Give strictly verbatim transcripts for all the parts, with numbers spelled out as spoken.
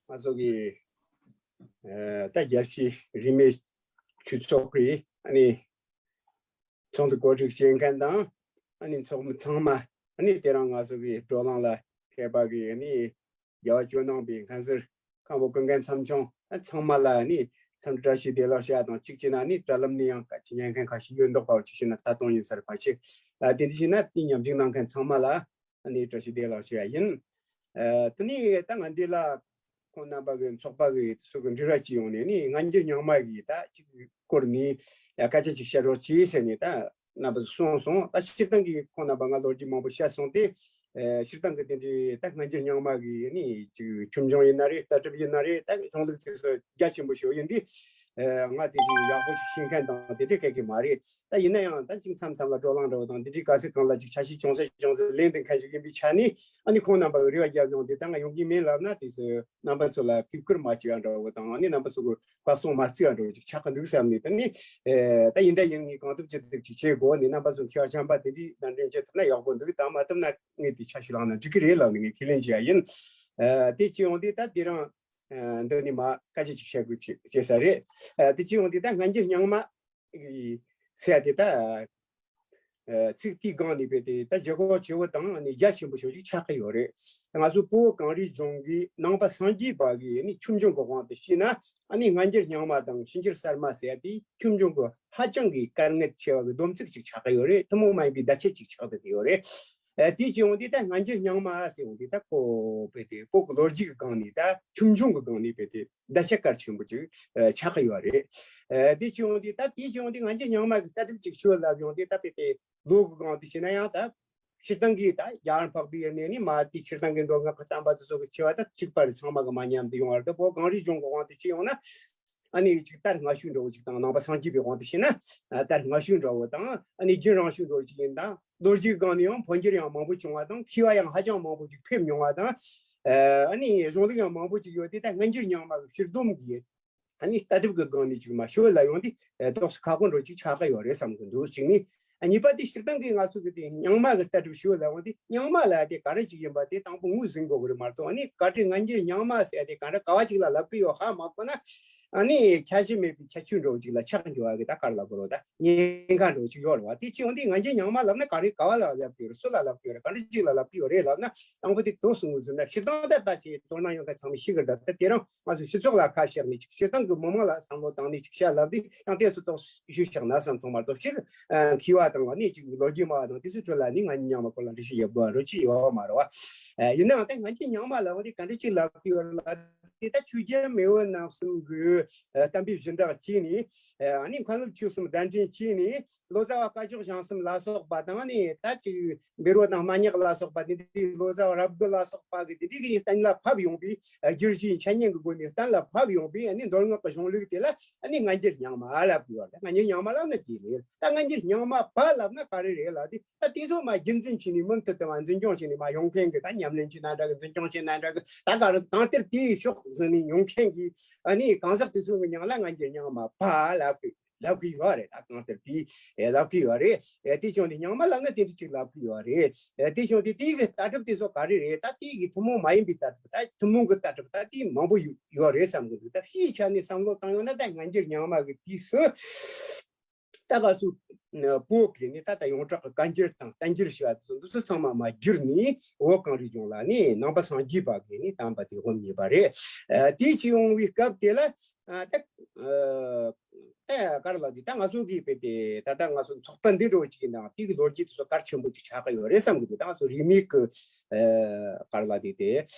ང་ཚོ་གི་ཨ་ད་རྒྱལ་སྤྱིའི་རིས་མེད་ཆོས་ཚོགས་ཀྱི་ཨ་ནི་ཚོགས་འདུ་གོ་སྒྲིག་བྱེད་མཁན་དང་ཨ་ནི་ཚོགས་མི་ཚང་མ། ཨ་ནི་དེ་རིང་ང་ཚོ་གི་བགྲོ་གླེང་ལ་ཕེབས་པ་གི་ཨ་ནི་རྒྱལ་བ་ཇོ་ནང་པའི་མཁན་ཟུར་ཁང་པ་ཀུན་མཁྱེན་ཚང་ཆུང་ཨ་ཚང་མ་ལ་ཨ་ནི་འཚམས་འདྲི་བཀྲ་ཤིས་བདེ་ལེགས་ཞུ་ཡ་དང་གཅིག་བྱས་ན་ཨ་ནི་དྲ་ལམ་ནས་ཡང་སྐད་ཆ་ཉན་མཁན་ཁ་ཤས་ཡོད་མདོག་པ་བ་གཅིག་བྱས་ན་ད་དུང་ཡིན་ས་རེད། ཕལ་ཆེར་ཨ་དེ་འདྲ་བྱས་ན་དེ་མཉམ་ཞུགས་གནང་མཁན་ཚང་མ་ལ་ཨ་ནི་བཀྲ་ཤིས་བདེ་ལེགས་ཞུ་ཡ་ཡིན། ཨ་དེ་ནས་ད་ང་འདི་ལ་ཁོང་རྣམ་པ་གི་ཚོགས་པ་གི་སུ་གི་འབྲེལ་བ་ཅིག་ཡོང་ནས་ནི་སྔ་འགྱུར་རྙིང་མ་གི་ད་ཅིག་སྐོར་ནས་ཡ་སྐད་ཆ་ཅིག་བཤད་རོགས་གྱིས་ཟེར་ནས་ད་རྣམ་པ་ཚོ་གསུངས་སོང་། ད་སྤྱིར་བཏང་གི་ཁོང་རྣམ་པ་ང་ལོ་རྒྱུས་མང་པོ་བཤད་སོང་སྟེ། ཨ་སྤྱིར་བཏང་གི་དེ་འདྲའི་ད་སྔ་འགྱུར་རྙིང་མ་གི་ནི་ཅིག་ཁྱོན་བྱུང་ཡིན་ན་རེད། ལྟ་གྲུབ་ཡིན་ན་རེད། ད་གཞུང་ལུགས་དེ་ཚོ་རྒྱ་ཆེན་པོ་ཞིག་ཡིན་དུས། ཨ་ང་དེ་འདྲའི་ཡག་པོ་ཞིག་ཤེས་མཁན་དང་དེ་འདྲའི་སྐད་ཀྱི་མ་རེད། ད་ཡིན་ན་ཡང་ད་ཅིག་མཚམས་མཚམས་ལ་བགྲོ་གླེང་འདྲ་བོ་དང་དེ་འདྲའི་ག་ཚོད་གང་ལ་ཅིག་ཆ་ཤས་ཅུང་ཟད་ཅུང་ཟད་ལེན་དེ་མཁན་ཞིག་ཡིན་པའི་ཆ་ནས་ཨ་ནི་ཁོང་རྣམ་པ་རེ་བ་རྒྱབ་ཡོང་དེ་ད་ང་ཡོང་གི་མེད་ལབ་ན། དེ་ཚོ་རྣམ་པ་ཚོ་ལ་གུས་བཀུར་མ་བྱས་ཡ་འདྲ་བོ་དང་ཨ་ནི་རྣམ་པ་ཚོ་གི་བཀའ་གསུང་མ་བརྩི་ཡ་འདྲ་བོ་ཅིག་ཆགས་ཀྱི་འདུག་བསམ་ནས། ད་ནི་ཨེ་ད་ཡིན་ད་ཡིན་ངས་གང་ཐུབ་ཅི་ཐུབ་ཅིག་བྱེད་དགོས་ནས་རྣམ་པ་ཚོ་མཁས་པ་ཆེན་པོ་དེ་འདྲའི་གདན་འདྲེན་བྱེད་ཐུབ་ན་ཡག་པོ་འདུག་ད་མ་ཐུབ་ན་ངས་དེ་ཆ་ཞུ་ལངས་ན་འགྲིག་གི་རེད་ལབ་ནས་ངས་ཁས་ལེན་བྱས་ཡ་ཡིན། ཨ་དེ་ཅི་ཡོང་དུས་ད་དེ་རིང་ཨ་འདི་ནི་མ་སྐད་ཆ་ཅིག་བཤད་དགོས་ཅིག་བྱེད་ས་རེད། ཨ་དེ་ཅི་ཡོང་དུས་ད་སྔ་འགྱུར་རྙིང་མ་ཟེར་ཡ་དེ་ད་ཨ་ཚིག་དེའི་སྒང་ནས་བས་ཏེ་ད་ལྗིད་ཁོག་ཆེ་བོ་དང་ཨ་ནི་རྒྱ་ཆེན་པོ་ཞིག་ཅིག་ཆགས་ཀྱི་ཡོད་རེད། ང་ཚོ་བོད་གངས་རིའི་ལྗོངས་ཀྱི་ནང་པ་སངས་རྒྱས་པ་གི་ཨ་ནི་ཆོས་འབྱུང་གི་དབང་དུ་བྱས་ན་ཨ་ནི་སྔ་འགྱུར་རྙིང་མ་དང་ཕྱི་འགྱུར་གསར་མ་ཟེར་ཡ་དེ་ཆོས་འབྱུང་གི་ཧ་ཅང་གི་དཀའ་ངལ་ཆེ་བ་གི་སྡོམ་ཚིག་ཅིག་ཆགས་ཀྱི་ཡོད་རེད། ཐུན་མོང་མ་ཡིན་པའི་བརྡ་ཆད་ཅིག་ཆགས་བསྡད་ཀྱི་ཡོད་རེད། ཨ་དེ་བྱས་ཡོང་དུས་ད་སྔ་འགྱུར་རྙིང་མ་ཟེར་ཡོང་དུས་ད་ཁོ་བས་ཏེ་བོད་ཀྱི་ལོ་རྒྱུས་ཀྱི་སྒང་ནས་ད་ཆོས་འབྱུང་གི་སྒང་ནས་བས་ཏེ་བརྡ་ཆད་གལ་ཆེན་པོ་ཅིག་ཨ་ཆགས་ཀྱི་ཡོད་རེད། ཨ་དེ་བྱས་ཡོང་དུས་ད་དེ་བྱས་ཡོང་དུས་སྔ་འགྱུར་རྙིང་མ་གི་ལྟ་གྲུབ་ཅིག་ཤོད་ལབ་ཡོང་དུས་ད་བས་ཏེ་ལོ་གི་སྒང་དུ་བྱས་ན་ཡང་ད་སྤྱིར་བཏང་གི་ད་རྒྱ་གར་འཕགས་པའི་ཡུལ་ནས་ནི་མ་དེ་སྤྱིར་བཏང་གི་མདོ་སྔགས་ཀྱི་བསྟན་པ་དེ་ཚོ་གི་ཆེ་བ་ད་གཅིག་པ་རེད། ཚང་མ་གི་མ་མཉམ་དུ་ཡོང་བ་རེད། ད་བོད་གངས་རིའི་ལྗོངས་ཀྱི་དབང་དུ་བྱས་ཡོང་ན། ཨ་ནི་ཅིག་ལྟར་སྔ་ཤོས་འདྲ་བོ་ཅིག་དང་ནང་པ་སངས་རྒྱས་པའི་དབང་དུ་བྱས་ན་ཨ་ལྟར་སྔ་ཤོས་འདྲ་བོ་དང་ཨ་ནི་རྒྱུན་རིང་ཤོས་འདྲ་བོ་ཅིག་ཡིན་དང་། ལོ་རྒྱུས་སྒང་ནས་ཡང་འཕོ་འགྱུར་ཡང་མང་པོ་བྱུང་བ་དང་མཁས་པ་ཡང་ཧ་ཅང་མང་པོ་ཅིག་ཕེབས་མྱོང་བ་དང་། ཨ་ནི་གཞུང་ལུགས་ཡང་མང་པོ་ཅིག་ཡོད་དེ་ད་སྔ་འགྱུར་རྙིང་མ་གི་ཕྱིར་སྡོམ་གྱིས་ཨ་ནི་ལྟ་གྲུབ་ཀྱི་སྒང་ནས་ཅིག་མ་ཤོད་ལ་ཡོང་དུས་ཏོག་ཙམ་ཁག་པོ་འདྲ་ཅིག་ཆགས་ཀྱི་ཡོད་རེད་བསམ་གྱི་འདུག་གཅིག་ནི། ཨ་གཉིས་པ་དེ་སྤྱིར་བཏང་གི་ང་ཚོ་གི་དེ་རྙིང་མ་གི་ལྟ་གྲུབ་ཤོད་ལ་ཡོང་དུས་རྙིང་མ་ལ་དེ་ག་རེ་ཅིག་ཡིན་པ་དེ་དང་པོ་ངོས་ཟིན་དགོས་ཀྱི་རེད་མ་གཏོགས་ཨ་ནི་ག་རེ་སྔ་འགྱུར་རྙིང་མ་ཟེར་དེ་ག་འདྲ་ག་བ་ཅིག་ལ་ལབ་ཀྱི་ཡོད་ཧ་མ་གོ་ན། ཨ་ནི་ཁྱད་གཞི་མེད་པའི་ཁྱད་ཆོས་འདྲ་བོ་ཅིག་ལ་ཆགས་འགྱོ་བ་གི་ད་ག་རེ་ལབ་དགོས་རེད། ད་ཉེན་ཁ་འདྲ་བོ་ཅིག་ཡོད་རེད་བ། དེ་ཅི་ཡོང་དུས་སྔ་འགྱུར་རྙིང་མ་ལབ་ན་ག་རེ་ག་བ་ལ་ལབ་ཀྱི་ཡོད་རེད། སུ་ལ་ལབ་ཀྱི་ཡོད་རེད། ག་འདྲ་ཅིག་ལ་ལབ་ཀྱི་ཡོད་རེད་ལབ་ན། དང་པོ་དེ་དོ་གསུམ་ངོས་ཟིན་ན་སྤྱིར་བཏང་ད་ལྟ་ཞིག་དོ་སྣང་ཡོད་མཁན་ཚང་མས་ཤེས་ཀྱི་རེད། ད་དེ་རིང་ང་ཚོ་སྤྱི་ཚོགས་ལ་ཁ་བཤད་ནས་ཅིག་སྤྱིར་བཏང་གི་མི་མང་ལ་བསམ་བློ་བཏང་ནས་ཅིག་བཤད་ལབ་དུས་ཡང་དེ་ཚོ་ཏོག་ཞུས་ཆགས་ན་བསམ་སོང་མ་གཏོགས་ཕྱིར་མཁས་པ་དང་ནི་ཅིག་ལོ་རྒྱུས་སྨྲ་བ་དང་དེ་ཚོའི་ཁྲོད་ལ་ནི་སྔ་འགྱུར་རྙིང་མ་སྐོར་ལ་འགྲེལ་བཤད་ཡོད་དགོས་རོགས་ཅིག་ཡོད་མ་རེད་བ། ཡིན་ནའང་ད་སྔ་འགྱུར་རྙིང་མ་ལབ་དུས་ག་འདྲ་ཅིག་ལབ་ཀྱི་ཡོད་རེད་ལབ་དུས་ད་ཆོས་རྒྱལ་མེས་དབོན་རྣམ་གསུམ་གྱི་བསྟན་པའི་སྦྱིན་བདག་བྱས་ནས་ཨ་ནི་མཁན་སློབ་ཆོས་གསུམ་གདན་འདྲེན་བྱས་ནས་ལོ་ཙཱ་བ་སྐ་ཅོག་ཞང་གསུམ་ལ་སོགས་པ་དང་ནི་ད་ཅིག་བཻ་རོ་དང་སྨྲ་སྙེག་ལ་སོགས་པ་དེ་འདྲའི་ལོ་ཙཱ་བ་རབ་དགུ་ལ་སོགས་པ་གི་དེ་འདྲའི་གི་གཏན་ལ་ཕབ་ཡོང་པའི་བསྒྱུར་བཅོས་འཆད་ཉན་གྱི་སྒོ་ནས་གཏན་ལ་ཕབ་ཡོང་པའི་ཨ་ནི་མདོ་སྔགས་ཀྱི་གཞུང་ལུགས་དེ་ལ་ཨ་ནི་སྔ་འགྱུར་རྙིང་མ་ལབ་ཀྱི་ཡོད་རེད། སྔ་འགྱུར་རྙིང་མ་ལབ་ན་དེ་རེད། ད་སྔ་འགྱུར་རྙིང་མ་པ་ལབ་ན་ག་རེ་རེད་ལབ་དུས་ད་དེ་ཚོ་མ་རྒྱུན་འཛིན་བྱས་ནས་མུ་མཐུད་དུ་མ་འཛིན་སྐྱོང་བྱས་ནས་མ་ཡོང་མཁན་གྱི་ད་ཉམས་ལེན་བྱས་ན་འདྲ་གི་འཛིན་སྐྱོང་བྱས་ན་འདྲ་གི་ད་ག་རེ་གང་ལྟར་དེའི་ཕྱོགས་ཟིན་ནས་ཡོང་མཁན་གྱི་ཨ་ནི་གང་ཟག་དེ་ཚོ་གི་མིང་ལ་སྔ་འགྱུར་རྙིང་མ་པ་ལབ་དགོས། ལབ་ཀྱི་ཡོད་རེད། ད་གང་ལྟར་དེ་ལབ་ཀྱི་ཡོད་རེད། དེ་བྱུང་དུས་རྙིང་མ་ལབ་ན་དེ་འདྲ་ཅིག་ལབ་ཀྱི་ཡོད་རེད། དེ་བྱུང་དུས་དེའི་གི་ལྟ་གྲུབ་དེ་ཚོ་ག་རེ་རེད། ད་དེའི་གི་ཐུན་མོང་མ་ཡིན་པའི་ལྟ་གྲུབ་ད་ཐུན་མོང་གི་ལྟ་གྲུབ་ད་དེ་མང་པོ་ཡོད་ཡོད་རེད་བསམ་གི་འདུག་ད་སྤྱིའི་ཆ་ནས་བསམ་བློ་བཏང་ཡོང་ན་ད་སྔ་འགྱུར་རྙིང་མ་གི་དུས་སུ་ད་ག་སུ་བོད་ཀྱི་ནི་ད་ལྟ་ཡོངས་གྲགས་ཀྱི་བཀའ་འགྱུར་དང་བསྟན་འགྱུར་ཞེས་པ་དེ་ཚོ་འདི་ཚོ་ཚང་མ་མ་བསྒྱུར་ནས་བོད་གངས་རིའི་ལྗོངས་ལ་ནི་ནང་པ་སངས་རྒྱས་པ་གི་ནི་བསྟན་པ་དེ་དབུ་བརྙེས་པ་རེད། དེ་བྱས་ཡོང་བའི་སྐབས་དེ་ལ། ཨ་ད་ཨ་ད་ག་རེ་ལབ་དུས་ད་ང་ཚོ་གིས་དཔེ་དེ་ད་ལྟ་ང་ཚོ་ཚོགས་པ་འདི་འདྲ་བོ་ཅིག་ཡིན་ནའང་དེ་གི་ལོ་རྒྱུས་དེ་ཚོ་གལ་ཆེན་པོ་ཅིག་ཆགས་ཀྱི་ཡོད་རེད་བསམ་གི་འདུག་ད་ང་ཚོ་རིས་མེད་ཀྱི་ཨ་ག་རེ་ལབ་དུས་དེ་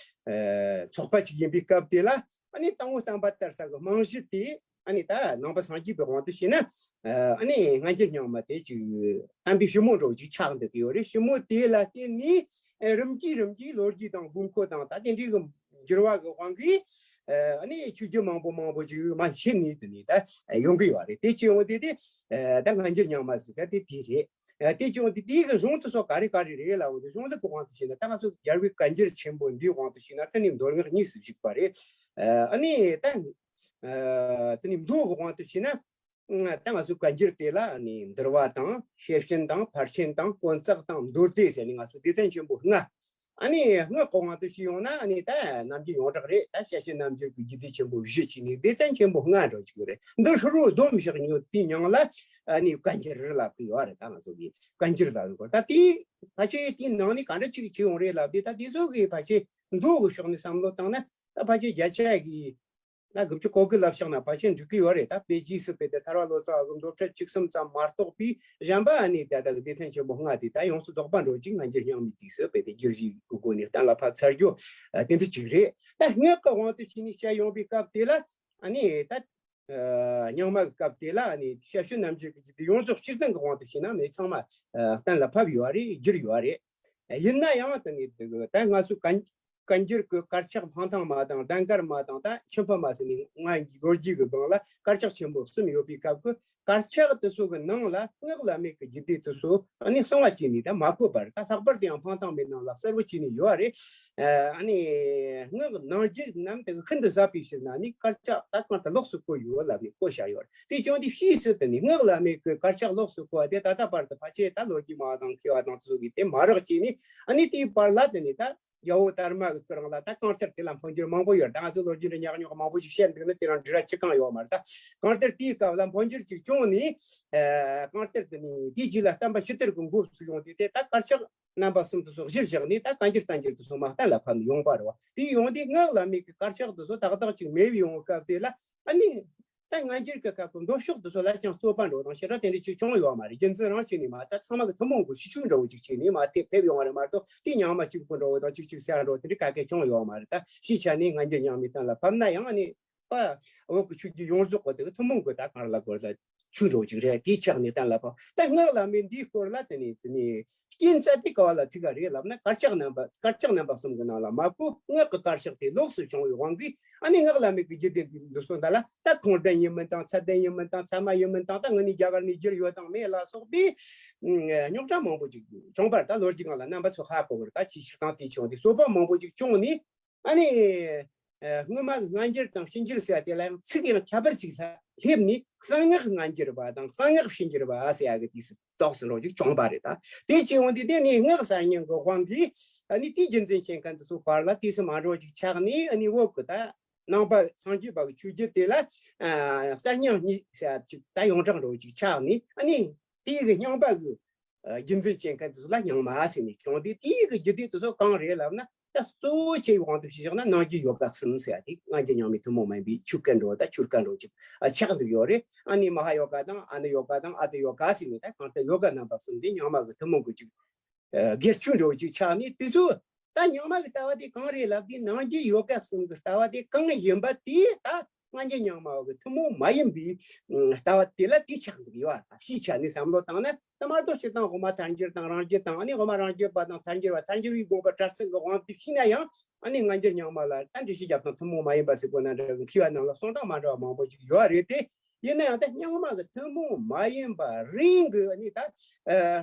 ཨ་ཚོགས་པ་ཅིག་ཡིན་པའི་སྐབས་དེ་ལ་ཨ་ནི་དང་པོ་བསྟན་པ་དར་ས་གི་རྨང་གཞི་དེ་ཨ་ནི་ད་ནང་པ་སངས་རྒྱས་པའི་དབང་དུ་བྱས་ན་ཨ་ནི་སྔ་འགྱུར་རྙིང་མ་དེ་ཅིག་བསྟན་པའི་ཞི་མོ་འདྲ་བོ་ཅིག་ཆགས་བསྡད་ཀྱི་ཡོད་རེད། ཞི་མོ་དེ་ལ་བརྟེན་ནས་ཨ་རིམ་གྱིས་རིམ་གྱིས་ལོ་རྒྱུས་དང་དགོས་མཁོ་དང་ད་དེ་འདྲའི་གི་འགྱུར་བ་གི་དབང་གིས་ཨ་ནི་ཆོས་བརྒྱུད་མང་པོ་མང་པོ་ཅིག་མ་ཕྱེ་ནས་དེ་ནས་ད་ཡོང་གི་ཡོད་རེད། དེ་ཅི་ཡོང་དེ་དེ་ད་སྔ་འགྱུར་རྙིང་མ་ཟེར་ས་དེ་དེ་རེད། དེ་ཅི་ཡོང་དེ་དེའི་གི་གཞུང་དེ་ཚོ་ག་རེ་ག་རེ་རེད་ལབ་འོ་དེ་གཞུང་ལུགས་ཀྱི་དབང་དུ་བྱས་ན་ད་ང་ཚོ་རྒྱལ་བའི་བཀའ་འགྱུར་ཆེན་པོ་འདིའི་དབང་དུ་བྱས་ན་ད་ནི་མདོ་སྔགས་གཉིས་སུ་བཞུགས་པ་རེད། ཨ་ནི་ད་ཨ་དེ་ནི་མདོ་གི་དབང་དུ་བྱས་ན། ད་ང་ཚོའི་བཀའ་འགྱུར་དེ་ལ་ནི་འདུལ་བ་དང་ཤེར་ཕྱིན་དང་ཕར་ཕྱིན་དང་དཀོན་བརྩེགས་དང་མདོ་སྡེ་ཟེར་ནས་ང་ཚོ་སྡེ་ཚན་ཆེན་པོ་ལྔ་ ཨ་ནི་སྔགས་ཀྱི་དབང་དུ་བྱས་ཡོང་ན་ཨ་ནི་ད་རྣམ་འགྱུར་ཡོངས་གྲགས་རེད། ད་ཞལ་བྱེད་རྣམ་འགྱུར་གྱི་རྒྱུད་སྡེ་ཆེན་པོ་བཞི་བྱས་ནས་སྡེ་ཚན་ཆེན་པོ་ལྔ་འདྲ་བོ་ཅིག་རེད། འདི་ཧྲིལ་བོ་བསྡོམས་བཞག་ཡོད་དུས་མིང་ལ་ཨ་ནི་བཀའ་འགྱུར་ལབ་ཀྱི་ཡོད་རེད། ད་ང་ཚོ་གིས་བཀའ་འགྱུར་ལབ་ཡོད་སྐོར། ད་དེའི་ཕལ་ཆེར་དེའི་ནང་ནས་ག་འདྲ་ཅིག་བྱས་ཡོང་རེད་ལབ་དུས། ད་དེ་ཚོ་གི་ཕལ་ཆེར་མདོ་གི་ཕྱོགས་ནས་བསམ་བློ་བཏང་ན། ད་ཕལ་ཆེར་བརྒྱ་ཆ་གི་ད་དགུ་བཅུ་གོ་དགུ་ལབ་བཞག་ན་ཕལ་ཆེར་འགྲིག་གི་ཡོད་རེད། ད་དཔེ་རྗེས་སུ་དཔེ་དེ་ཐར་པ་ལོ་ཙཱ་བ་གི་མདོ་ཁྲིད་བཅུ་གསུམ་ཙམ་མ་གཏོགས་པའི་གཞན་པ་ཨ་ནི་ད་ལྟ་གི་སྡེ་ཚན་ཆེན་པོ་ལྔ་དེ་ད་ཡོངས་སུ་རྫོགས་པ་འདྲ་བོ་ཅིག་སྔ་འགྱུར་རྙིང་མའི་དུས་སུ་དཔེ་དེ་བསྒྱུར་བཞེས་ཀྱི་སྒོ་ནས་གཏན་ལ་ཕབ་ཚར་རྒྱུ་དེ་འདྲ་ཅིག་རེད། ད་སྔགས་ཀྱི་དབང་དུ་བྱས་ནས་བཤད་ཡོང་པའི་སྐབས་དེ་ལ་ཨ་ནི་ད་རྙིང་མ་གི་སྐབས་དེ་ལ་ཨ་ནི་ཞལ་བྱེད་རྣམ་འགྱུར་གྱི་རྒྱུད་སྡེ་ཡོངས་རྫོགས་སྤྱིར་བཏང་གི་དབང་དུ་བྱས་ན་ཨ་ནི་ཚང་མ་གཏན་ལ་ཕབ་ཡོད་རེད། བསྒྱུར་ཡོད་རེད། ཡིན་ན་ཡང་དེ་ནས་ད་ང་ཚོ་གན་བཀའ་འགྱུར་གྱི་དཀར་ཆག་འཕང་ཐང་མ་དང་གདན་དཀར་མ་དང་ད་ཆོས་འཕགས་མ་ཟེར་ནས་སྔ་ལོ་རྒྱུས་ཀྱི་སྒང་ལ་དཀར་ཆག་ཆེན་པོ་གསུམ་ཡོད་པའི་སྐབས་ཀྱི་དཀར་ཆག་དེ་ཚོ་གི་ནང་ལ་སྔགས་བླ་མེད་ཀྱི་རྒྱུད་སྡེ་དེ་ཚོ་ཨ་ནི་གསང་བ་བྱས་ནས་ད་མ་བཀོད་པར། ད་ལྷག་པར་དུ་ཡང་འཕང་ཐང་མའི་ནང་ལ་གསལ་པོ་བྱས་ནས་ཡོད་རེད། ཨ་ནི་སྔགས་ནང་རྒྱུད་རྣམས་དེ་ཤིན་ཏུ་ཟབ་པའི་ཕྱིར་ན་ནི་དཀར་ཆག་ད་གང་ལྟར་ལོགས་སུ་བཀོད་ཡོད་ལབ་ནས་བཀོད་བཞག་ཡོད་རེད། དེ་བྱུང་དུས་ཕྱིས་སུ་དེ་ནི་སྔགས་བླ་མེད་ཀྱི་དཀར་ཆག་ལོགས་སུ་བཀོད་པ་དེ་ད་ལྟ་བར་དུ་ཕལ་ཆེར་ད་ལོ་རྒྱུས་མང་བ་དང་མཁས་པ་དང་དེ་ཚོ་གིས་དེ་མ་རག་བྱས་ནས། ཨ་ནི་དེའི་བར་ལ་དེ་ནི་ད་རྒྱལ་པོ་དར་མ་གི་སྐུ་རིང་ལ་ད་གང་ལྟར་དེ་ལ་འཕོ་འགྱུར་མང་པོ་ཡོད་རེད། ད་ང་ཚོ་ལོ་རྒྱུས་འདྲ་ཉག་ཉོག་མང་པོ་ཞིག་བཤད་འདུག་ན་དེ་རང་འབྲི་ར་ཅི་གང་ཡོད་མ་རེད། ད་གང་ལྟར་དེའི་སྐབས་ལ་འཕོ་འགྱུར་ཅིག་བྱུང་ནས། ཨ་གང་ལྟར་དེ་ནི་དེའི་རྗེས་ལ་བསྟན་པ་ཕྱི་དར་གྱི་འགོ་ཚུགས་ཡོང་དུས་དེ་ད་དཀར་ཆག་རྣམ་པ་གསུམ་དེ་ཚོ་གཞིར་བཞག་ནས་ད་བཀའ་འགྱུར་བསྟན་འགྱུར་དེ་ཚོ་མར་གཏན་ལ་ཕབ་ནས་ཡོང་པ་རེད་བ། དེ་ཡོང་དུས་སྔགས་བླ་མེད་ཀྱི་དཀར་ཆག་དེ་ཚོ་ཏག་ཏག་ཅིག་མེད་པའི་ཡོང་བའི་སྐབས་དེ་ལ་ཨ་ནི། ད་སྔ་འགྱུར་གྱི་སྐབས་ཀྱི་མདོ་ཕྱོགས་དེ་ཚོ་ལ་ཅང་རྩོད་པ་འགྲོ་དང་ཞེ་དྲག་དེ་འདྲ་ཅིག་བྱུང་ཡོད་མ་རེད། རྒྱུ་མཚན་རང་བྱས་ནས་མ་ད་ཚང་མ་གི་ཐུན་མོང་གི་ཤེས་བྱ་འདྲ་བོ་ཅིག་བྱས་ནས་མར་དེ་ཕེབས་ཡོང་བ་རེད་མ་གཏོགས། དེ་རྙིང་མ་གཅིག་པུ་འདྲ་བོ་དང་གཅིག་གཅིག་གསལ་འགྲོ་དེ་འདྲ་ག་གེ་བྱུང་ཡོད་མ་རེད། ད་སྤྱིའི་ཆ་ནས་སྔ་འགྱུར་རྙིང་མའི་གཏན་ལ་ཕབ་ན་ཡང་ཨ་ནི་པ་འོག་གི་ཆོས་བརྒྱུད་ཡོངས་རྫོགས་གི་དེ་གི་ཐུན་མོང་གི་ད་གང་ལ་གོ་ད་ཆོས་འདྲ་བོ་ཅིག་རེད། དེའི་ཆ་ནས་གཏན་ལ་ཕབ། ད་སྔགས་བླ་མེད་འདིའི་སྐོར་ལ་དེ་ནས་དེ་ནས་རྐྱེན་རྩ་དེ་ག་བ་ལ་ཐུག་ག་རེད་ལབ་ན། དཀར་ཆག་རྣམ་པ་དཀར་ཆག་རྣམ་པ་གསུམ་གྱི་ནང་ལ་མ་གོ་སྔགས་ཀྱི་དཀར་ཆག་དེ་ལོགས་སུ་བྱུང་བའི་དབང་གིས་ཨ་ནི་སྔགས་བླ་མེད་ཀྱི་རྒྱུད་སྡེ་འདི་འདི་ཚོ་འདི་ལ་ད་ཁུངས་ལྡན་ཡིན་མིན་དང་ཚད་ལྡན་ཡིན་མིན་དང་ཚད་མ་ཡིན་མིན་དང་། ད་དངོས་གནས་རྒྱ་གར་ནས་བསྒྱུར་ཡོད་དང་མེད་ལ་སོགས་པའི་རྙོག་དྲ་མང་པོ་ཅིག་བྱུང་བར་ད་ལོ་རྒྱུས་སྒང་ལ་རྣམ་པ་ཚོ་ཧ་གོ་བར། ད་ཅིའི་ཕྱིར་དང་དེ་བྱུང་སྟེ་རྩོད་པ་མང་པོ་ཅིག་བྱུང་ནས། ཨ་ནི། ཨ་སྔོན་མ་གི་སྔ་འགྱུར་དང་ཕྱི་འགྱུར་ཟེར་ཡ་དེ་ལ་ཡང་ཚིག་ཡང་ཁྱད་པར་ཅིག་སླེབས་ནས་གསང་སྔགས་སྔ་འགྱུར་བ་དང་གསང་སྔགས་ཕྱི་འགྱུར་བ་ཟེར་ཡ་གི་དུས་སུ་རྟོགས་སུ་འགྲོ་རྒྱུ་བྱུང་བ་རེད། ད་དེ་བྱས་ཡོང་དུས་དེ་ནི་སྔགས་གསར་རྙིང་གི་དབང་གིས་ཨ་ནི་དེའི་རྒྱུ་མཚན་བྱེད་མཁན་དེ་ཚོ་བར་ལ་དུས་སུ་མ་འགྲོ་ཅིག་ཆགས་ནས། ཨ་ནི་འོག་གི་ད་ནང་པ་སངས་རྒྱས་པ་གི་ཆོས་བརྒྱུད་དེ་ལ་ཨ་གསར་རྙིང་གཉིས་ཟེར་ཡ་ཅིག་ད་ཡོངས་གྲགས་འགྲོ་ཅིག་ཆགས་ནས། ཨ་ནི་དེའི་གི་རྙིང་པ་གི་རྒྱུད་འཛིན་བྱེད་མཁན་དེ་ཚོ་ལ་རྙིང་མ་ཟེར་ནས་བྱུང་སྟེ། དེའི་གི་རྒྱུད་སྡེ་དེ་ཚོ་གང་རེད་ལབ་ན། ད་གཙོ་བོ་ཆེ་བའི་དབང་དུ་བྱས་བཞག་ན་ནང་རྒྱུད་ཡོ་ག་གསུམ་ཟེར་ཡ་དེ། སྔ་འགྱུར་རྙིང་མའི་ཐུན་མོང་མ་ཡིན་པའི་ཆོས་སྐད་འགྲོ་ད་ཆོས་སྐད་འགྲོ་ཅིག་ཨ་ཆགས་འདུག་ཡོད་རེད། ཨ་ནི་མ་ཧཱ་ཡོ་ག་དང་ཨ་ནུ་ཡོ་ག་དང་ཨ་ཏི་ཡོ་ག་ཟེར་ནས། ད་གང་ལྟར་ཡོ་ག་རྣམ་པ་གསུམ་དེ་རྙིང་མ་གི་ཐུན་མོང་གི་ཅིག་ཨ་སྒེར་ཆོས་འདྲ་བོ་ཅིག་ཆགས་ནས། དེ་ཚོ་ད་རྙིང་མ་གི་ལྟ་བ་དེ་གང་རེད་ལབ་དུས། ནང་རྒྱུད་ཡོ་ག་གསུམ་གི་ལྟ་བ་དེ་གང་ཡིན་པ་དེ་ད་སྔ་འགྱུར་རྙིང་མ་བ་གི་ཐུན་མོང་མ་ཡིན་པའི་ལྟ་བ་དེ་ལ་དེ་ཆགས་འདུག་ཡོད་རེད། ཕྱིའི་ཆ་ནས་བསམ་བློ་བཏང་ན། ད་མ་གཏོགས་སྤྱིར་བཏང་དབུ་མ་ཐལ་འགྱུར་དང་རང་རྒྱུད་དང་། ཨ་ནི་དབུ་མ་རང་རྒྱུད་པ་དང་ཐལ་འགྱུར་བ། ཐལ་འགྱུར་བའི་དགོངས་པ་གྲྭ་ཚང་གི་དབང་དུ་བྱས་ན་ཡང་། ཨ་ནི་སྔ་འགྱུར་རྙིང་མ་ལ་ད་འགྲེལ་བཤད་རྒྱབ་སྟངས་ཐུན་མོང་མ་ཡིན་པ་ཟེར་གོ་ན་འདྲ་གི། མཁས་པ་རྣམས་ལ་གསུང་སྟངས་མ་འདྲ་བ་མང་པོ་ཅིག་ཡོད་རེད་དེ། ཡིན་ན་ཡང་ད་རྙིང་མ་གི་ཐུན་མོང་མ་ཡིན་པ་རང་གི་ཨ་ནི་ད་ཨ་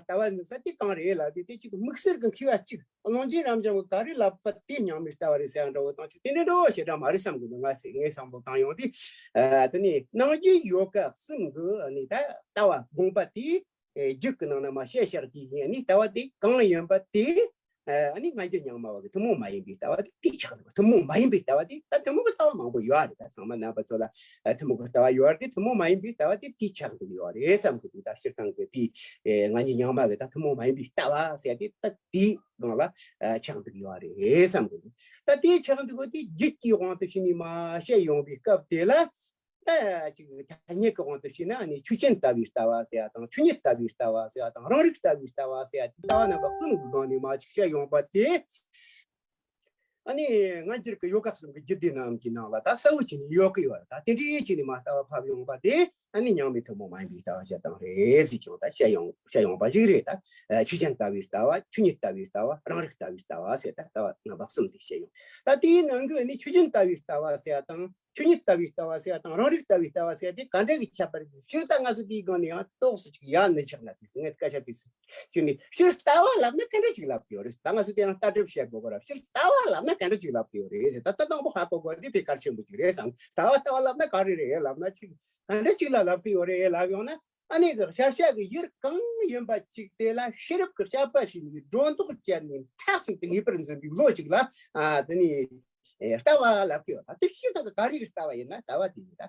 ལྟ་བ་འཛིན་ས་དེ་གང་རེད་ལབ་དུས། དེ་གཅིག་དམིགས་བསལ་གྱི་མཁས་པ་གཅིག་ཀློང་ཆེན་རབ་འབྱམས་ཀྱིས་ག་རེ་ལབ་པ་དེ་རྙིང་མའི་ལྟ་བ་རེད་ཟེར་ཡ་འདྲ་བོ་དང་ཅིག་དེ་འདྲ་འདྲ་བོ་ཞེ་དྲག་མ་རེད་བསམ་གི་འདུག་ང་ཟེར་ངའི་བསམ་བློ་བཏང་ཡོང་དུས། ཨ་དེ་ནི་ནང་རྒྱུད་ཡོ་ག་གསུམ་གི་ཨ་ནི་ད་ལྟ་བ་དགོངས་པ་དེ། ཨེ་རྒྱུད་ཀྱི་ནང་ན་མར་བཤད་བཞག་རྒྱུ་ཡིན། ཨ་ནི་ལྟ་བ་དེ་གང་ཡིན་པ་དེ། ཨ་ནི་སྔ་འགྱུར་རྙིང་མ་བ་གི་ཐུན་མོང་མ་ཡིན་པའི་ལྟ་བ་དེ་དེ་ཆགས་འདུག་ཐུན་མོང་མ་ཡིན་པའི་ལྟ་བ་དེ། ད་ཐུན་མོང་གི་ལྟ་བ་མང་པོ་ཡོད་རེད། ད་ཚང་མ་རྣམ་པ་ཚོ་ལ་ཨ་ཐུན་མོང་གི་ལྟ་བ་ཡོད་རེད་དེ། ཐུན་མོང་མ་ཡིན་པའི་ལྟ་བ་དེ་དེ་ཆགས་འདུག་ཡོད་རེད་བསམ་གི་འདུག་ད་སྤྱིར་བཏང་གི་དེ་ཨེ་སྔ་འགྱུར་རྙིང་མ་གི་ད་ཐུན་མོང་མ་ཡིན་པའི་ལྟ་བ་ཟེར་ཡ་དེ་ད་དེའི་སྒང་ལ་ཨ་ཆགས་འདུག་ཡོད་རེད་བསམ་གི་འདུག་ད་དེ་ཆགས་འདུག་གོ་དེ་རྒྱུད་ཀྱི་དབང་དུ་བྱས་ནས་མར་བཤད་ཡོང་བའི་སྐབས་དེ་ལ། ད་ཅིག་ཐ་སྙད་ཀྱི་དབང་དུ་བྱས་ན་ནི་ཆོས་ཅན་ལྟ་བུའི་ལྟ་བ་ཟེར་ཡ་དང་། ཆོས་ཉིད་ལྟ་བུའི་ལྟ་བ་ཟེར་ཡ་དང་། རང་རིག་ལྟ་བུའི་ལྟ་བ་ཟེར་ཡ། ལྟ་བ་རྣམ་པ་གསུམ་གྱི་སྒང་ནས་མར་ཅིག་བཤད་ཡོང་པ་དེ། ཨ་ནི་སྔ་འགྱུར་གྱི་ཡོ་ག་གསུམ་གྱི་རྒྱུད་སྡེ་རྣམས་ཀྱི་ནང་ལ་ད་གསལ་བོ་བྱས་ནས་ཡོད་ཀྱི་ཡོད་རེད། ད་དེ་འདྲའི་བྱས་ནས་མར་ལྟ་བ་ཕབ་ཡོང་པ་དེ་ཨ་ནི་རྙིང་མའི་ཐུན་མོང་མ་ཡིན་པའི་ལྟ་བ་བཤད་སྟངས་རེད་ཟེར་ཀྱང་ད་བཤད་ཡོང་བཤད་ཡོང་པ་ཞིག་རེད། ད་ཆོས་ཅན་ལྟ་བུའི་ལྟ་བ། ཆོས་ཉིད་ལྟ་བུའི་ལྟ་བ། རང་རིག་ལྟ་བུའི་ལྟ་བ་ཟེར། ད་ལྟ་བ་རྣམ་པ་གསུམ་དེ་བཤད་ཡོང་། ད་དེའི་ནང་གི་ནི་ཆོས་ཅན་ལྟ་བུའི་ལྟ་བ་ཟེར་ཡ་དང་། ཆོས་ཉིད་ལྟ་བུའི་ལྟ་བ་ཟེར་ཡ་དང་། རང་རིག་ལྟ་བུའི་ལྟ་བ་ཟེར་ཡ་དེ་ག་འདྲ་གི་ཁྱད་པར་གི། སྤྱིར་ད་ང་ཚོ་དེའི་སྒང་ནས་ཡང་ཏོག་ཙམ་ཅིག་ཡར་ནི་ཆགས་ན། དེ་ངས་སྐད་ཆ་དེ་ཅིག་ནི་སྤྱིར་ལྟ་བ་ལབ་ན་ག་འདྲ་ཅིག་ལབ་ཀྱི་ཡོད་རེད། ད་ང་ཚོ་དེ་ཡང་ལྟ་གྲུབ་བཤད་དགོས་པ་རེད། སྤྱིར་ལྟ་བ་ལབ་ན་ག་འདྲ་ཅིག་ལབ་ཀྱི་ཡོད་རེད་ཟེར། ད་ལྟ་དང་པོ་ཧ་གོ་དགོས་དེ་དཔེ་གལ་ཆེན་པོ་ཅིག་རེད་བསམ། ལྟ་བ་ལྟ་བ་ལབ་ན་ག་རེ་རེད་ལབ་ན། ཅིག་ག་འདྲ་ཅིག་ལ་ལབ་ཀྱི་ཡོད་རེད་ལབ་ཡོང་ན། ཨ་ནི་གི་ཤར་ཤར་གི་ཡུལ་གང་ཡིན་པ་ཅིག་དེ་ལ་ཤེས་རབ་ཀྱི་དཔྱད་པ་ཞིག་ནས་སྒྲོ་འདོགས་བཅད་ནས་མཐའ་གཅིག་ཏུ་ངེས་པར་འཛིན་པའི་བློ་ཅིག་ལ་ཨ་དེ་ནི་ལྟ་བ་ལབ་ཀྱི་ཡོད་ད། དེ་ཕྱིར་ད་ག་རེ་གི་ལྟ་བ་ཡིན་ན་ལྟ་བ་དེ་ཡིན་ད།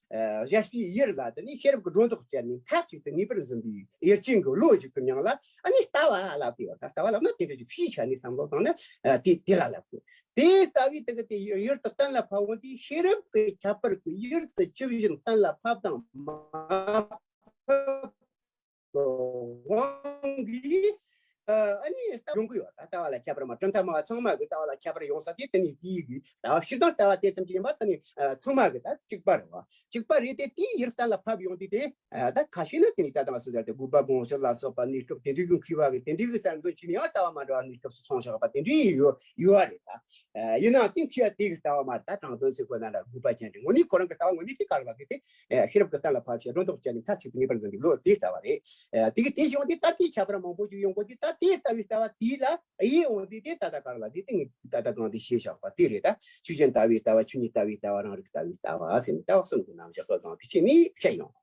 ཨ་ཞར་ཤར་གྱི་ཡུལ་ལ་དེ་ནི་ཤེས་རབ་ཀྱི་སྒྲོ་འདོགས་བཅད་ནས་མཐའ་གཅིག་ཏུ་ངེས་པར་འཛིན་པའི་ཡུལ་ཅན་གྱི་བློ་ཅིག་གི་མིང་ལ་ཨ་ནི་ལྟ་བ་ལབ་ཀྱི་ཡོད་ད། ལྟ་བ་ལབ་ན་དེ་འདྲ་ཅིག་ཕྱིའི་ཆ་ནས་བསམ་བློ་བཏང་ན་ཨ་དེ་དེ་ལ་ལབ་དགོས། དེ་ལྟ་བུའི་དེ་གི་དེ་ཡུལ་དེ་གཏན་ལ་ཕབ་འོང་དུས་ཤེས་རབ་ཀྱི་ཁྱད་པར་གྱི་ཡུལ་དེ་ཇི་བཞིན་གཏན་ལ་ཕབ་དང་མ་ཕབ་དབང་གིས་ཨ་ནི་ལྟ་ཡོང་གི་ཡོད་ད། ལྟ་བ་ལ་ཁྱད་པར་མ་གྲུབ་མཐའ་སྨྲ་བ་ཚང་མ་གི་ལྟ་བ་ལ་ཁྱད་པར་ཡོང་ས་དེ་དེ་ནི་དེའི་གི་ལྟ་བ་སྤྱིར་བཏང་ལྟ་བ་དེ་ཙམ་གྱིས་ཡིན་པ་དེ་ནི་ཚང་མ་གི་ད་གཅིག་པ་རེད་བ། གཅིག་པ་རེད་དེ་དེའི་ཡུལ་གཏན་ལ་ཕབ་ཡོང་དུས་དེ། ད་ཁ་ཤས་ནི་དེ་ནི་ད་ལྟ་ང་ཚོ་ཟེར་ཏེ་དགོས་པ་དགོངས་ཕྱིར་ལ་སོགས་པ་གནས་སྐབས་དེ་འདྲའི་གི་མཁས་པ་གི་དེ་འདྲའི་གི་གསར་འདོན་བྱས་ནས་ཡང་ལྟ་བ་མ་འདྲ་བ་གནས་སྐབས་སུ་སོང་བཞག་པ་དེ་འདྲའི་ཡོད་ཡོད་རེད་ད། ཡིན་ནའང་དེ་མཁས་པ་དེ་གི་ལྟ་བ་མ་རེད་ད། དྲང་དོན་ཟེར་དགོས་ན་འདྲ་དགོས་པ་ཅན་རེད། དངོས་གནས་ཁོ་རང་གི་ལྟ་བ་དངོས་གནས་དེ་ག་རེ་ལབ་དུས་དེ་ཤེས་རབ་ཀྱི་གཏན་ལ་ཕབ་བྱས་སྒྲོ་འདོགས་བཅད་ནས་མཐའ་གཅིག་ཏུ་ངེས་པར་འཛིན་པའི་བློ་དེའི་ལྟ་བ་རེད། དེ་གི་དེ་བྱུང་དུས་ད་དེའི་ཁྱད་པར་མང་པོ་ཅིག་ཡོང་དགོས་དུས་ད་དེའི་ལྟ་བའི་ལྟ་བ་དེ་ལ། ཡིད་འོང་དུས་དེ་ད་ལྟ་ག་རེ་ལབ་དུས་དེ་ངས་ད་ལྟ་གོང་དུ་བཤད་བཞག་པ་དེ་རེད་ད། ཆོས་ཅན་ལྟ་བའི་ལྟ་བ། ཆོས་ཉིད་ལྟ་བའི་ལྟ་བ། རང་རིག་ལྟ་བའི་ལྟ་བ་ཟེར་ནས་ལྟ་བ་གསུམ་གྱི་རྣམ་གཞག་གི་སྒང་དུ་བྱས་ནས་བཤད་ཡོང་།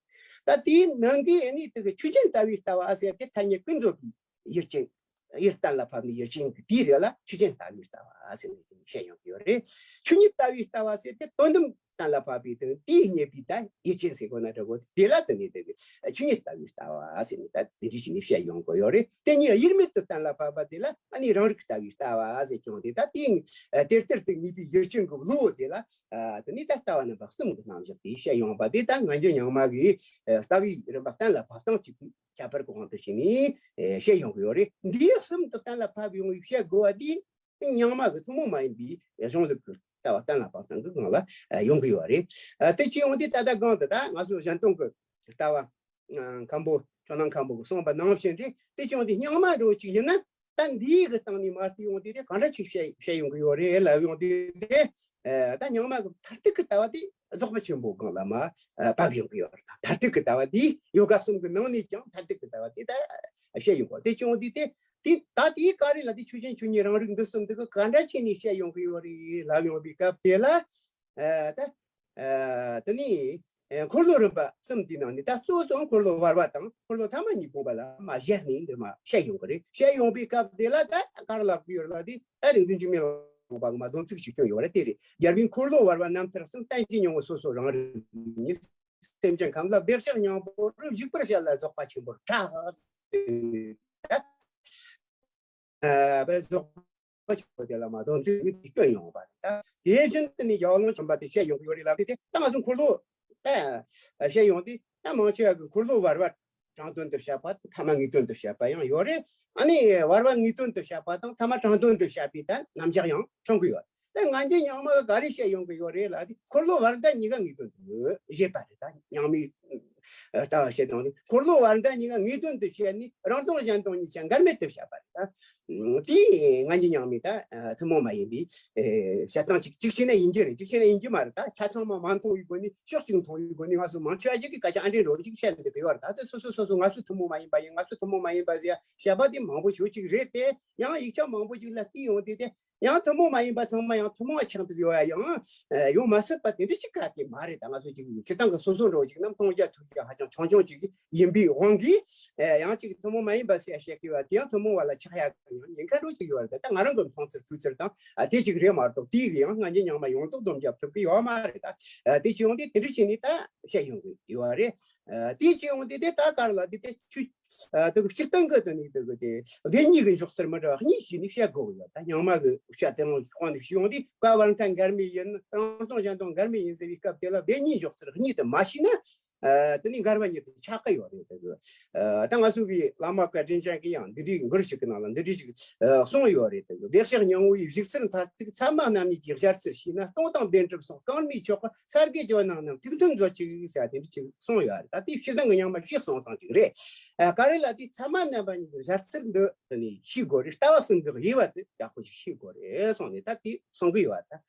ད་དེའི་ནང་གི་ཨ་ནི་དེ་གི་ཆོས་ཅན་ལྟ་བའི་ལྟ་བ་ཟེར་དེ་ཐ་སྙད་ཀུན་རྫོབ་པའི་ཡུལ་ཅན། ཡུལ་གཏན་ལ་ཕབ་ནས་ཡུལ་ཅན་གྱི་དེའི་རིགས་ལ་ཆོས་ཅན་ལྟ་བའི་ལྟ་བ་ཟེར་ནས་བཤད་ཡོང་གི་ཡོད་རེད། ཆོས་ཉིད་ལྟ་བའི་ལྟ་བ་ཟེར་དེ་དོན་དམ་གཏན་ལ་ཕབ་པའི་དོན་དེས་རྙེད་པའི་ད་ཡུལ་ཅན་ཟེར་དགོས་ན་འདྲ་གོ། དེ་ལ་དེ་ནས་དེ་གི་ཆོས་ཉིད་ལྟ་བའི་ལྟ་བ་ཟེར་ནས་ད་དེ་འདྲ་བྱས་ནས་བཤད་ཡོང་གི་ཡོད་རེད། དེ་ཉིད་དབྱེར་མེད་དུ་གཏན་ལ་ཕབ་པ་དེ་ལ་ཨ་ནི་རང་རིག་ལྟ་བའི་ལྟ་བ་ཟེར་ཀྱང་དེ་ད་དེ་དེར་དེར་དུ་ངེས་པའི་ཡུལ་ཅན་གྱི་བློ་དེ་ལ་དེ་ནས་ད་ལྟ་བ་རྣམ་པ་གསུམ་གྱི་རྣམ་གཞག་དེ་བཤད་ཡོང་བ་དེ་ད་ང་ཚོ་རྙིང་མ་གི་ལྟ་བའི་རིམ་པ་གཏན་ལ་ཕབ་སྟངས་གཅིག་པུའི་ཁྱད་པར་གྱི་དབང་དུ་བྱས་ནས་བཤད་ཡོང་གི་ཡོད་རེད། འདིའི་གསུམ་དུ་གཏན་ལ་ཕབ་ཡོང་བའི་བཤད་དགོས་པ་དེ། རྙིང་མ་གི་ཐུན་མོང་མ་ཡིན་པའི་གཞུང་ལུགས་ཀྱི་ལྟ་བ་གཏན་ལ་ཕབ་སྟངས་ཀྱི་སྒང་ལ་ཡོང་གི་ཡོད་རེད། དེ་བྱས་ཡོང་དུས་ད་ལྟ་སྒང་དུ་ད་ང་ཚོ་གཞན་དོན་གྱི་ལྟ་བ་མཁན་པོ་ཇོ་ནང་མཁན་པོ་གིས་གསུངས་པ་ནང་བཞིན་རེད། དེ་བྱས་ཡོང་དུས་རྙིང་མ་འདྲ་བོ་ཅིག་ཡིན་ན་ད་འདིའི་གི་སྟེང་ནས་མར་བལྟས་ཡོང་དུས་དེ་གང་འདྲ་ཅིག་བཤད་བཤད་ཡོང་གི་ཡོད་རེད་ལབ་ཡོང་དུས་དེ་ད་རྙིང་མ་གི་མཐར་ཐུག་གི་ལྟ་བ་དེ་རྫོགས་པ་ཆེན་པོའི་སྒང་ལ་མར་ཕབ་ཡོང་གི་ཡོད་རེད། ད་མཐར་ཐུག་གི་ལྟ་བ་དེ་ཡོ་ག་གསུམ་གི་ནང་ནས་ཀྱང་མཐར་ཐུག་གི་ལྟ་བ་དེ་ད་བཤད་ཡོང་གི་ཡོད། དེ་བྱས་ཡོང་དུས་དེ། དེ་ད་དེའི་ག་རེ་ལ་དེ་ཆོས་ཅན་ཆོས་ཉིད་རང་རིག་འདི་གསུམ་དེ་ག་ག་འདྲ་བྱས་ནས་བཤད་ཡོང་གི་ཡོད་རེད་ལབ་ཡོང་བའི་སྐབས་དེ་ལ། ཨ་ད་ཨ་དེ་ནི་ཨ་འཁོར་ལོ་རིམ་པ་གསུམ་དེའི་ནང་ནས་ད་གཙོ་བོ་གཙོ་བོ་འཁོར་ལོ་བར་པ་དང་འཁོར་ལོ་ཐ་མ་གཉིས་དགོངས་པ་ལ་མ་བཞག་ནས་འདི་མ་བཤད་ཡོང་གི་རེད། བཤད་ཡོང་བའི་སྐབས་དེ་ལ་ད་ག་རེ་ལབ་ཀྱི་ཡོད་རེད་ལབ་དུས་ད་རིག་འཛིན་འཇིགས་མེད་ལ་དགོངས་པ་གི་མ་སྡོམ་ཚིག་ཅིག་བསྐྱོན་ཡོད་རེད། དེ་རེད། རྒྱལ་བའི་འཁོར་ལོ་བར་པ་རྣམ་ཐར་གསུམ། བརྟན་ཅིང་སྙིང་པོ་སོ་སོ་རང་རིག་ཉིད། སེམས་ཅན་ཁམས་ལ་བདེ་གཤེགས་སྙིང་པོ་རུ། བཞུགས་པར་བྱ་ལ་རྫོགས་པ་ཆེན་པོར་གྲགས། ཨ་རྫོགས་པ་ཆེན་པོ་དེ་ལ་མ་སྡོམ་ཚིག་གིས་བསྐྱོན་ཡོང་བ་རེད། ད་དེ་བཞིན་དུ་ནི་ཡར་ཀླུང་བྱམས་པ་དེ་བཤད་ཡོང་གི་ཡོད་རེད་ལབ་དུས་དེ་ད་ང་ཚོ་འཁོར་ལོ་ད་བཤད་ཡོང་དུས་ད་མང་ཆེ་བ་གི་འཁོར་ལོ་བར་པ་དྲང་དོན་དུ་བཤད་པ་དང་ཐ་མ་ངེས་དོན་དུ་བཤད་པ་ཡང་ཡོད་རེད། ཨ་ནི་བར་པ་ངེས་དོན་དུ་བཤད་པ་དང་ཐ་མ་དྲང་དོན་དུ་བཤད་པའི་ད་རྣམ་གཞག་ཡང་བྱུང་གི་ཡོད། ད་ང་ཚོ་རྙིང་མ་ག་རེ་བཤད་ཡོང་གི་ཡོད་རེད་ལབ་དུས་འཁོར་ལོ་བར་ད་གཉིས་ཀ་ངེས་དོན་དུ་བཞེད་པ་རེད། ད་རྙིང་མའི་ལྟ་བ་བཤད་སྟངས་ནི་འཁོར་ལོ་བར་ད་གཉིས་ཀ་ངེས་དོན་དུ་བཤད་ནས་རང་སྟོང་གཞན་སྟོང་གཉིས་ཆ་འགལ་མེད་དུ་བཤད་པ་རེད། ད་དེ་ང་ཚོ་རྙིང་མའི་ད་ཐུན་མོང་མ་ཡིན་པའི་བཤད་སྟངས་གཅིག་གཅིག་བྱས་ན་ཡིན་གྱི་རེད། གཅིག་བྱས་ན་ཡིན་གྱི་མ་རེད། ད་ཆ་ཚང་མ་མ་མཐོང་བའི་སྒོ་ནས་ཕྱོགས་གཅིག་མཐོང་བའི་སྒོ་ནས་ང་ཚོ་མང་ཆེ་བ་ཞིག་གིས་སྐད་ཆ་ཨ་འདྲ་འདྲ་བོ་ཞིག་བཤད་འདུག་གི་ཡོད་རེད། ད་དེ་སོ་སོ་སོ་སོ་ང་ཚོ་ཐུན་མོང་མ་ཡིན་པ་ཡིན། ང་ཚོ་ཐུན་མོང་མ་ཡིན་པ་ཟེར་བཤད་པ་དེ་མང་པོ་ཞེ་པོ་ཅིག་རེད་དེ། ཡང་ཡིག་ཆ་མང་པོ་ཞིག་ལ་བལྟས་ཡོང་དུས་དེ། ཡང་ཐུན་མོང་མ་ཡིན་པ་ཚང་མ་ཡང་ཐུན་མོང་བ་ཆགས་འདུག་ཡོད་ཡ་ཡང་ཡོང་མ་སྲིད་པ་དེ་འདྲ་ཅིག་ག་གེ་མ་རེད། ད་ང་ཚོ་ཅིག་སྤྱིར་བཏང་གི་སོ་སོ་འདྲ་བོ་ཅིག་རྣམ་མཐོང་རྒྱ་ཐུབ་རྒྱ་ཧ་ཅང་ཆུང་ཆུང་ཅིག་ཡིན་པའི་དབང་གིས་ཡང་ཅིག་ཐུན་མོང་མ་ཡིན་པ་ཟེར་བཤད་ཀྱི་ཡོད་པ་དེ་ཡང་ཐུན་མོང་བ་ལ་ཆགས་ཡ་གི་ཡང་ཉེན་ཁ་འདྲ་བོ་ཅིག་ཡོད་རེད། ད་ང་རང་གི་མཐོང་ཚུལ་ཐོས་ཚུལ་དང་དེ་ཅིག་རེད་མ་གཏོགས་དེ་གི་ཡང་ང་ཚོ་རྙིང་མ་ཡོངས་རྫོགས་སྡོམ་རྒྱབ་ཐུབ་ཀྱི་ཡོད་མ་རེད། ད་དེ་ཅིག་ཡོང་དུས་དེ་འདྲ་བྱས་ནས་ད་བཤད་ཡོང་གི་ཡོད་རེད། དེ་ཅིག་ཡོང་དུས་དེ་ད་ག་རེ་ལབ་དུས་དེ་ཆུ། ཨ་དེ་གི་སྤྱིར་བཏང་གི་དེ་ནི་དེ་གི་དེ་བདེན་གཉིས་ཀྱི་འཇོག་ཚུལ་མི་འདྲ་བ་གཉིས་བྱས་ནས་བཤད་དགོས་ཀྱི་ཡོད། ད་རྙིང་མ་གི་བཤད་དེ་རང་དཔང་ནས་ཞུས་ཡོང་དུས་བཀའ་བར་མཐའ་འགལ་མེད་ཡིན། རང་སྟོང་གཞན་སྟོང་འགལ་མེད་ཡིན་ཟེར་བའི་སྐབས་དེ་ལ་བདེན་གཉིས་འཇོག་ཚུལ་གཉིས་དེ་མ་ཤེས་ན་ཨ་དེ་ནི་འགལ་བ་ཉིད་དུ་ཆགས་ཀྱི་ཡོད་རེད། དེ་གི་ཨ་ད་ང་ཚོ་གི་བླ་མ་བཀའ་དྲིན་ཅན་གྱིས་ཡང་འདི་འདྲའི་མགུར་ཞིག་གི་ནང་ལ་འདི་འདྲའི་ཞིག་ཨ་གསུངས་ཡོད་རེད། དེ་གི་བདེ་གཤེགས་སྙིང་པོ་ཡི་བཞུགས་ཚུལ་མཐར་ཐུག་ཚད་མ་རྣམ་གཉིས་ཀྱི་སྦྱར་ཚུལ་ཤེས་ན་སྟོང་དང་བདེན་གྲུབ་སོགས་གང་མིའི་ཆོག་གི་ས་དགེ་ཇོ་ནང་རྣམས་ཐུགས་མཐུན་མཛོད་ཅིག་ཟེར་དེ་འདྲ་ཅིག་གསུངས་ཡོད་རེད། ད་དེ་སྤྱིར་བཏང་གི་རྙིང་མ་བཤད་སོང་སྟངས་ཅིག་རེད། ཨ་ག་རེ་ལབ་དུས་ཚད་མ་རྣམ་པ་གཉིས་ཀྱི་སྦྱར་ཚུལ་འདི་དེ་ནི་ཤེས་དགོས་རེད། ལྟ་བ་གསུམ་གྱི་དབྱེ་བ་དེ་ཡག་པོ་ཞིག་ཤེས་དགོས་རེད་གསུངས་ནས་ད་དེ་གསུང་གི་ཡོད་པ། ད་